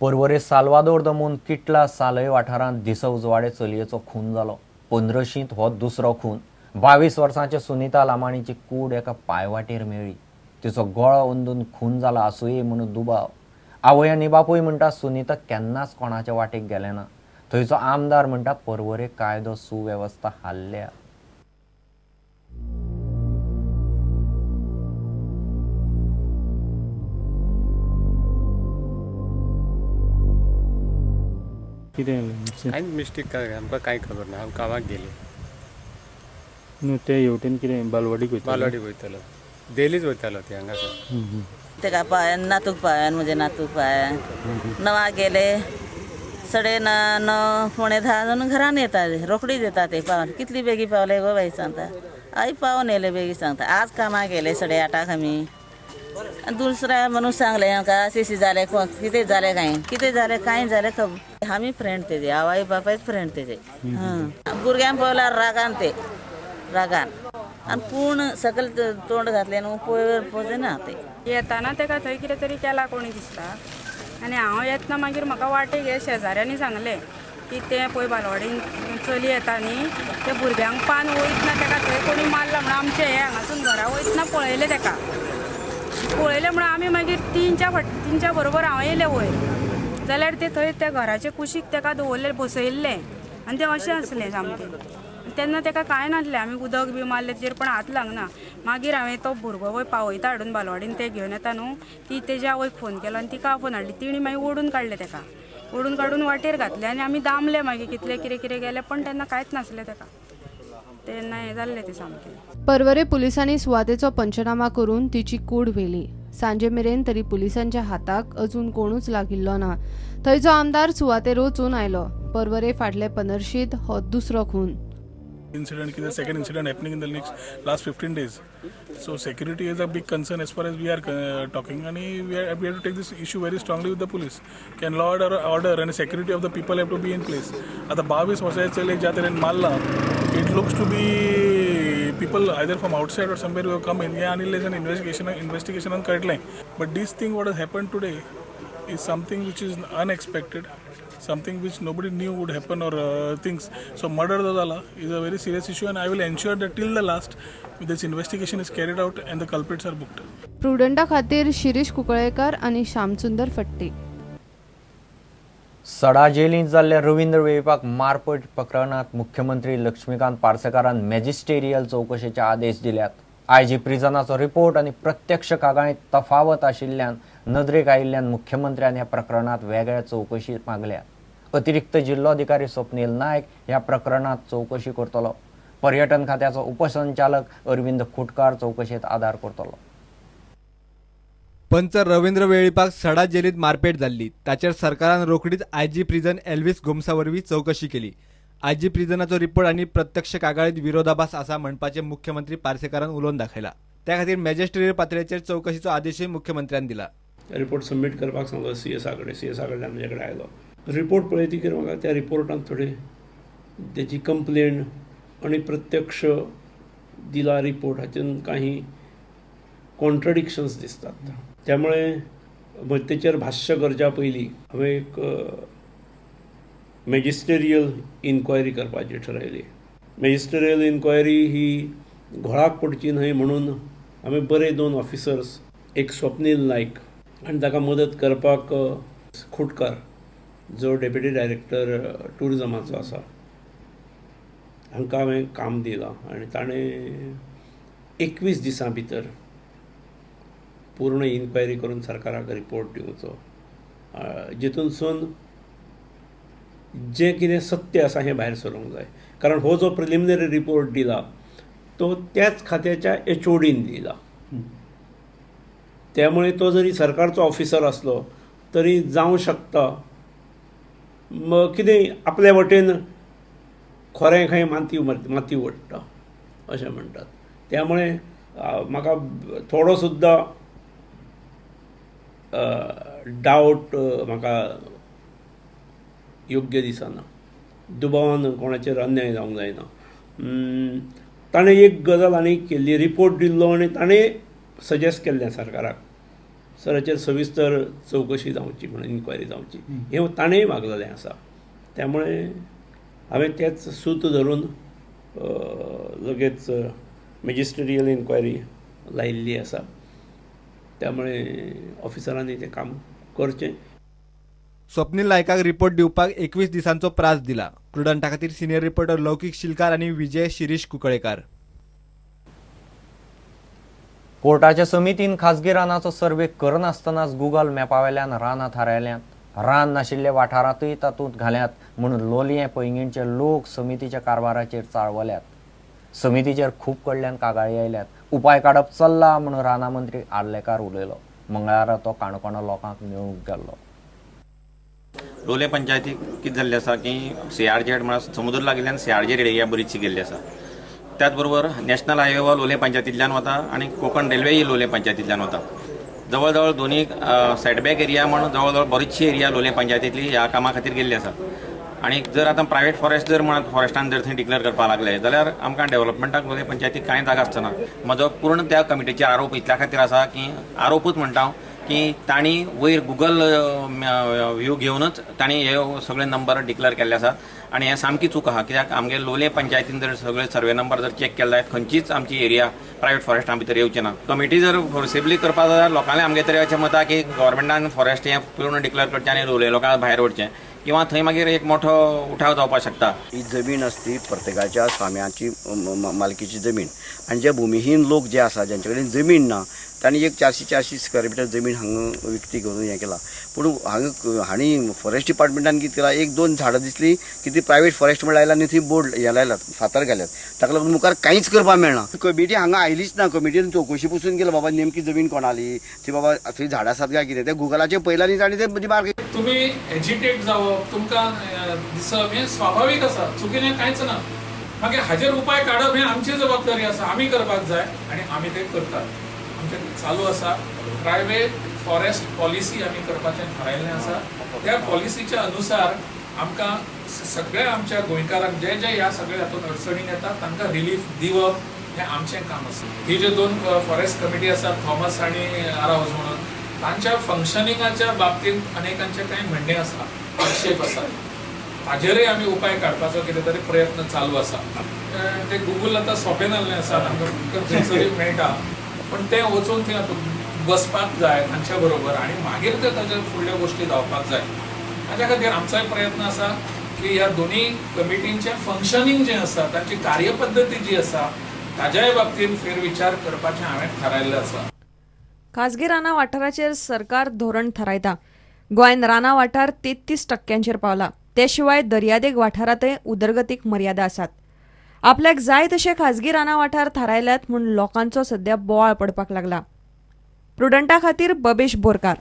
पर्वरे साल्वादोर दमून किटला सालय वाठारांत दिसा उजवाडे चलयेचो खून जालो. 15शींत हो दुसरो खून. 22 वर्सांचे सुनीता लामाणीची कूड एका पांयवाटेर मेळ्ळी. तिचो गळो अंदून खून जाला आसुये म्हणून दुबाव. आवय आनी बापूय म्हणटा सुनीता केन्नाच कोणाच्या वाटेक गेलें ना. थंयचो आमदार म्हणटा पर्वरे कायदो सुवेवस्था हाल्ल्या. कितें कांय मिस्टेक काय आमकां कांय खबर ना. हांव कामाक गेली न्हू ते हेवटेन कितें बालवाडीक वयतालो. बालवाडीक वयतालो, डेलीच वयतालो ते हांगासर. तेका पांयान नातूक पांयान म्हज्या नातूक पांयान 9 गेले 9:30 9:45 जावन घरान येता, रोखडीच येता ते पावन. कितली बेगी पावले गो बाई सांगता. आई पावन येयले बेगी सांगता. आज कामाक गेले 8:30 आमी. आनी दुसऱ्या म्हणून सांगलें आमकां अशें अशें जालें, कितें जालें कांय कितें जालें कांय जालें खबर. आमी फ्रेंड तेजे, आवय बापायच फ्रेंड तेजे. भुरग्यांक पळयल्यार रागान ते रागान आनी पूण सकयल तोंड घातलें न्हू पळय पळयना ते. येताना तेका थंय कितें तरी केला कोणी दिसता. आनी हांव येतना मागीर म्हाका वाटेक हे शेजाऱ्यांनी सांगलें की तें पळय बालवाडीन चली येता न्ही ते भुरग्यांक पान वयतना तेका थंय कोणी मारला म्हणून आमचें हें हांगासून घरा वयतना पळयलें तेका. पळयलें म्हणून आमी मागीर 3च्या बरोबर हांव येयलें वयर जाल्यार ते थंय त्या घराचे कुशीक तेका दवरलें बसयल्लें आनी तें अशें आसलें सामकें. तेन्ना तेका कांय नासलें. आमी उदक बी मारलें तेजेर पण हात लागना. मागीर हांवें तो भुरगो वयर पावयता हाडून बालवाडीन ते घेवन येता न्हू ती तेज्या आवयक फोन केलो आनी तिका आपोवन हाडली. तिणी मागीर ओडून काडलें तेका, ओडून काडून वाटेर घातलें आनी आमी दामले मागीर कितले कितें कितें गेले पण तेन्ना कांयच नासलें तेका. तेन्ना हें जाल्लें तें सामकें. पर्वरे पुलिसांनी सुवातेचो पंचनामा करून तिची कूड व्हेली. सांजे मेरेन तरी पुलिसांच्या हाताक अजून कोणूच लागिल्लो ना. थंयचो आमदार सुवातेर वचून आयलो. पर्वरे फाटले 15शींत हो दुसरो खून. Incident is the second incident happening in the last 15 days. So security is a big concern as far as we are talking, and we have to take this issue very strongly with the police. Can law order and security of the people have to be in place. At the 22 वर्सां चले ज्या तरेन मारला, it looks to be people either from outside or somewhere who have come in. हे आनी इल्लें investigation कळटलें. But this thing what has happened today is something which is unexpected, something which nobody knew would happen or things. So murder Dodala is a very serious issue, and I will ensure that till the last this investigation is carried out and the culprits are booked. प्रुडंटा खातीर शिरीष कुंकळेकर आनी श्यामसुंदर फट्टी. सडा जेलींत जाल्ल्या रवींद्र वेळीपाक मारपेट प्रकरणांत मुख्यमंत्री लक्ष्मीकांत पार्सेकारान मॅजिस्टेरियल चवकशेचे आदेश दिल्यात. IG प्रिजनाचो report आनी प्रत्यक्ष कागाळींत तफावत आशिल्ल्यान नदरेक आयिल्ल्यान मुख्यमंत्र्यान ह्या प्रकरणांत वेगळ्या चवकशी मागल्या. अतिरिक्त जिल्लोधिकारी स्वप्नील नायक ह्या प्रकरणांत चवकशी करतलो. पर्यटन खात्याचो उपसंचालक अरविंद खुटकार चवकशेंत आदार करतलो. पंच रवींद्र वेळीपाक सडा जेलींत मारपेट जाल्ली ताचेर सरकारान रोखडीच आयजी प्रिजन एल्विस गोम्सा वरवीं चवकशी केली. आयजी प्रिजनाचो रिपोर्ट आनी प्रत्यक्ष कागाळीत विरोधाभास आसा म्हणपाचें मुख्यमंत्री पार्सेकारान उलोवन दाखयला. त्या खातीर मॅजिस्ट्रेट पातळेचेर चवकशीचो आदेशूय मुख्यमंत्र्यान दिला. रिपोर्ट सबमीट करपाक सांगलो सीएसा कडेन. सीएसा कडल्यान म्हजे कडेन आयलो रिपोर्ट. पळयतकीर म्हाका त्या रिपोर्टांत थोडे तेजी कंप्लेन आनी प्रत्यक्ष दिला रिपोर्ट हातून काही कॉन्ट्रडिक्शन्स दिसतात. त्यामुळे तेचेर भाश्य करच्या पयलीं हांवें एक मॅजिस्टेरियल इन्क्वायरी करपाची ठरयली. मॅजिस्टेरियल इन्क्वायरी ही घोळाक पडची न्हय म्हणून हांवें बरे 2 ऑफिसर्स, एक स्वप्नील नायक आनी ताका मदत करपाक खुटकार जो डेप्युटी डायरेक्टर टुरिजमाचो आसा, हांकां हांवें काम दिलां आनी ताणें 21 दिसां भितर पूर्ण इन्क्वायरी करून सरकाराक रिपोर्ट दिवचो, जितूनसून जें कितें सत्य आसा हें भायर सरूंक जाय. कारण हो जो प्रिलिमिनरी रिपोर्ट दिला तो त्याच खात्याच्या एचओडीन दिला, त्यामुळे तो जरी सरकारचो ऑफिसर आसलो तरी जावं शकता कितें आपल्या वटेन खोरें खंय माती माती ओडटा अशें म्हणटात. त्यामुळे म्हाका थोडो सुद्दां डावट म्हाका योग्य दिसना. दुबावान कोणाचेर अन्याय जावंक जायना. ताणें एक गजाल आनी केल्ली, रिपोर्ट दिल्लो आनी ताणें सजेस्ट केल्लें सरकाराक, सर हाचेर सविस्तर चवकशी जावची म्हणून, इन्क्वायरी जावची हें ताणेंय मागलेलें आसा. त्यामुळे हांवें तेच सूत धरून लगेच मॅजिस्ट्रियल इन्क्वायरी लायिल्ली आसा. त्यामुळे ऑफिसरांनी तें काम करचें. स्वप्नील नायकाक रिपोर्ट दिवपाक 21 दिसांचो प्रास दिला. प्रुडंटा खातीर सिनियर रिपोर्टर लौकीक शिलकार आनी विजय शिरीष कुंकळेकार. कोर्टाच्या समितीन खाजगी रानाचो सर्वे करनासतनाच गुगल मॅपावेल्यान रानां थारायल्यांत. रान नाशिल्ल्या वाठारांतूय तातूंत घाल्यात म्हणून लोलयें पैंगीणचे लोक समितीच्या कारभाराचेर चाळवल्यात. समितीचेर खूब कडल्यान कागाळी आयल्यात. उपाय काडप चल्ला म्हणून रानां मंत्री आर्लेकार उलयलो. मंगळारा तो काणकोणा लोकांक मेळूंक गेल्लो. लोलयें पंचायतीक कितें जाल्लें आसा की सीआरजेड म्हळ्यार समुद्र लागिल्ल्यान सीआरजेड एरिया बरीचशी गेल्ली आसा. त्याच बरोबर नॅशनल हायवे हो लोलयें पंचायतींतल्यान वता आनी कोंकण रेल्वेय लोलयें पंचायतींतल्यान वता. जवळ जवळ दोनी सेटबॅक एरिया म्हण जवळ जवळ बरीचशी एरिया लोलयें पंचायतींतली ह्या कामा खातीर गेल्ली आसा. आनी जर आतां प्रायवेट फॉरेस्ट जर म्हणत फॉरेस्टान जर थंय डिक्लेअर करपाक लागले जाल्यार आमकां डेव्हलपमेंटाक लोलयें पंचायतीक कांय जागा आसतना. म्हजो पूर्ण त्या कमिटीचेर आरोप इतल्या खातीर आसा की आरोपूच म्हणटा हांव की तांणी वयर गुगल व्यू घेवनच तांणी हे सगळे नंबर डिक्लेअर केल्ले आसात आनी हें सामकी चूक आहा. कित्याक आमगे लोलयें पंचायतीन जर सगळे सर्वे नंबर जर चॅक केले जायत खंयचीच आमची एरिया प्रायवेट फॉरेस्टा भितर येवची ना. कमिटी जर फोर्सिबली करपाक जाल्यार लोकांले आमगे तरी अशें मत आहा की गव्हर्मेंटान फॉरेस्ट हें पूर्ण डिक्लेअर करचें आनी लोलयें लोकांक भायर वडचें किंवा थंय मागीर एक मोठो उठाव जावपाक शकता. ही जमीन आसती प्रत्येकाच्या स्वाम्याची मालकीची जमीन आनी जे भुमिहीन लोक जे आसा ज्यांचे कडेन जमीन ना तांणी एक 400-400 स्क्वेअर मिटर जमीन हांगा विकती घेवन हें केलां. पूण हांगा हांणी फॉरेस्ट डिपार्टमेंटान कितें केलां, एक दोन झाडां दिसली की ती प्रायवेट फॉरेस्ट म्हण लायला आनी थंय बोर्ड हें लायलात, फातर घाल्यात. ताका लागून मुखार कांयच करपाक मेळना. कमिटी हांगा आयलीच ना. कमिटीन चवकशी पसून केला बाबा नेमकी जमीन कोणाली, ती बाबा थंय झाडां आसात काय कितें, ते गुगलाचेर पयला न्ही तांणी ते मार्क. तुमी एजिटेट जावप, तुमकां दिसप हें स्वाभावीक आसा, चुकीचें कांयच ना. मागीर हाजेर उपाय काडप हें आमची जबाबदारी आसा, आमी करपाक जाय आनी आमी तें करतात. आमचें चालू आसा. प्रायवेट फॉरेस्ट पॉलिसी आमी करपाचें थारायल्लें आसा. त्या पॉलिसीच्या अनुसार आमकां सगळ्या आमच्या गोंयकारांक जे जे ह्या सगळ्या हातूंत अडचणीन येतात तांकां रिलीफ दिवप हें आमचें काम आसा. ही ज्यो दोन फॉरेस्ट कमिटी आसा, थॉमस आनी आरावज म्हणून, तांच्या फंक्शनिंगाच्या बाबतींत अनेकांचें कांय म्हणणें आसा, आक्षेप आसा. ताजेरय आमी उपाय काडपाचो कितें तरी प्रयत्न चालू आसा. ते गुगल आतां सोंपें जाल्लें आसा, तांकां खंयसरूय मेळटा, पण तें वचून थंय बसपाक जाय तांच्या बरोबर आनी मागीर ते ताच्या फुडल्यो गोश्टी जावपाक जाय. ताच्या खातीर आमचोय प्रयत्न आसा की ह्या दोनी कमिटींचें फंक्शनींग जें आसा, तांची कार्यपद्दती जी आसा ताज्याय बाबतींत फेरविचार करपाचें हांवें थारायल्लें आसा. खाजगी रानां वाठाराचेर सरकार धोरण थारायता. गोंयान रानां वाठार 33% पावला. ते शिवाय दर्यादेग वाठारांतय उदरगतीक मर्यादा आसात. आपल्याक जाय तशे खाजगी रानां वाठार थारायल्यात म्हूण लोकांचो सध्या बोवाळ पडपाक लागला. प्रुडंटा खातीर बबेश बोरकार.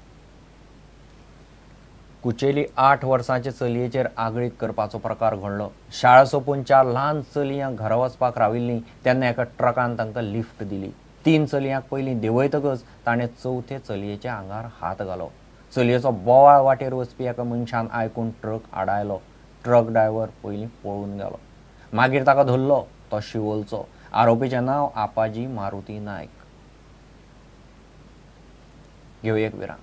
कुचेली 8 वर्सांचे चलयेचेर आगळीक करपाचो प्रकार घडलो. शाळा सोंपून 4 ल्हान चलयांक घरा वचपाक राविल्लीं तेन्ना एका ट्रकान तांकां लिफ्ट दिली. 3 चलयांक पयलीं देंवयतकच ताणें चवथे चलयेच्या आंगार हात घालो. चलयेचो बोवाळ वाटेर वचपी एका मनशान आयकून ट्रक आडायलो. ट्रक ड्रायव्हर पयलीं पळून गेलो, मागीर ताका धरलो. तो शिवोलचो. आरोपीचें नांव आपाजी मारुती नायक. घेवया एक विराम.